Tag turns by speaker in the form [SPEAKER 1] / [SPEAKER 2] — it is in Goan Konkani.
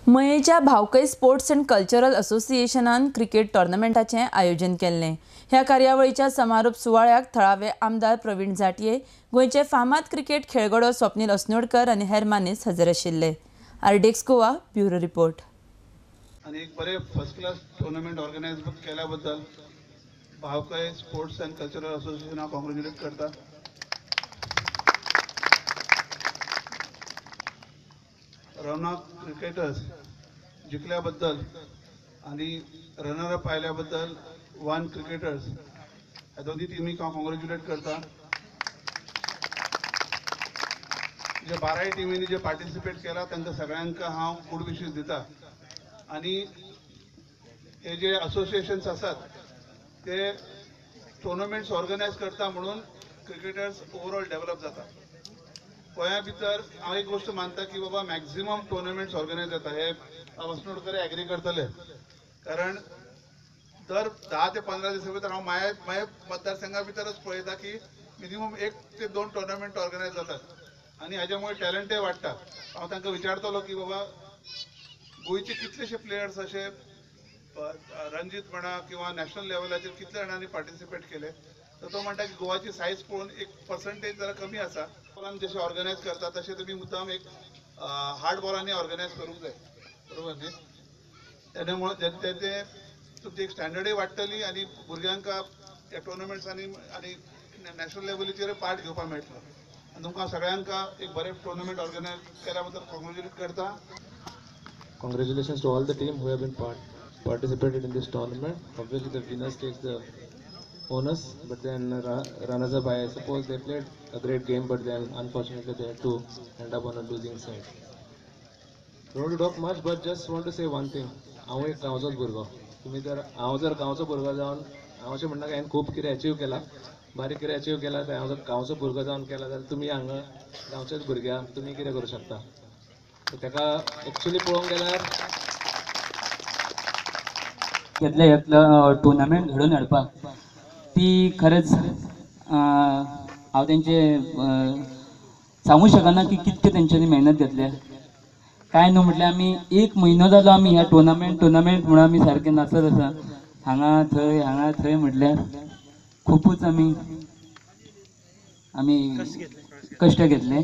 [SPEAKER 1] मयेच्या भावकै स्पोर्ट्स अँड कल्चरल असोसिएशनान क्रिकेट टोर्नामेंटाचें आयोजन केल्लें. ह्या कार्यावळीच्या समारोप सुवाळ्याक थळावे आमदार प्रवीण जाटये, गोंयचे फामाद क्रिकेट खेळगडो स्वप्नील अस्नोडकर आनी हेर मानेस्त हजर आशिल्ले. RDX Goa bureau report.
[SPEAKER 2] आनी एक बरे फर्स्ट क्लास टुर्नामेंट ऑर्गनायज केल्या बद्दल भावकै स्पोर्ट्स अँड कल्चरल असोसिएशनाक कॉंग्रेच्युलेट करता. रौनक क्रिकेटर्स जिखल्या बद्दल आनी रनर अप आयल्या बद्दल वन क्रिकेटर्स ह्या दोनी टिमीक हांव कॉंग्रेच्युलेट करता. जे 12 टिमींनी जे पार्टिसिपेट केला तांकां सगळ्यांक हांव गुड विशीस दिता. आनी हे जे असोसिएशन्स आसात ते टुर्नामेंट्स ऑर्गनायज करता म्हणून क्रिकेटर्स ओवरऑल डेव्हलप जाता. गोंया भितर हांव एक गोश्ट मानता की बाबा मॅक्झिमम टुर्नामेंट्स ऑर्गनायज जाता, हे अस्नोडकर एग्री करतले, कारण दर 10 ते 15 दिसां भितर हांव माया मतदारसंघा भितरच पळयता की मिनिमम 1 ते 2 टुर्नामेंट ऑर्गनायज जातात आनी हाज्या मुळे टॅलंटय वाडटा. हांव तांकां विचारतलो की बाबा गोंयचे कितलेशे प्लेयर्स अशे रणजीत म्हणा किंवा नॅशनल लेवलाचेर कितले जाणांनी पार्टिसिपेट केले, तर तो म्हणटा की गोवाची सायज पळोवन एक पर्संटेज जरा कमी आसा. बॉलान जशें ऑर्गनायज करता तशें तुमी मुद्दाम एक हार्ड बॉलांनी ऑर्गनायज करूंक जाय, बरोबर न्ही? तेन्ना ते तुमची एक स्टँडर्डय वाडटली आनी भुरग्यांक ह्या टुर्नामेंट्सांनी आनी नॅशनल लेवलीचेर पार्ट घेवपाक मेळटलो. आनी तुमकां सगळ्यांक एक बरें टुर्नामेंट ऑर्गनायज केल्या बद्दल कॉंग्रेच्युलेट करता.
[SPEAKER 3] Congratulations to all the team who have been participated in this tournament. Obviously the winners takes the bonus, but then runners up, I suppose they played a great game, but then unfortunately they had to end up on a losing side. Don't want to talk much, but just want to say one thing. हांव एक गांवचोच भुरगो. तुमी जर हांव जर गांवचो भुरगो जावन हांव अशें म्हणना हांवें खूब कितें अचीव केलां, बारीक कितें अचीव केलां, तर हांव जर गांवचो भुरगो जावन केला जाल्यार तुमी हांगा गांवचेच भुरग्यांक तुमी कितें करूं शकता. ताका एक्चुअली पळोवंक गेल्यार
[SPEAKER 4] घेतले घेतलं टुर्नामेंट घडोवन हाडपाक ती खरेंच हांव तेंचे सांगू शकना की कितके तेंच्यांनी मेहनत घेतल्या. कांय न्हू म्हटल्यार आमी एक म्हयनो जालो आमी ह्या टुर्नामेंट म्हणून आमी सारके नाचत आसा, हांगा थंय हांगा थंय, म्हटल्यार खुबूच आमी आमी कश्ट घेतले.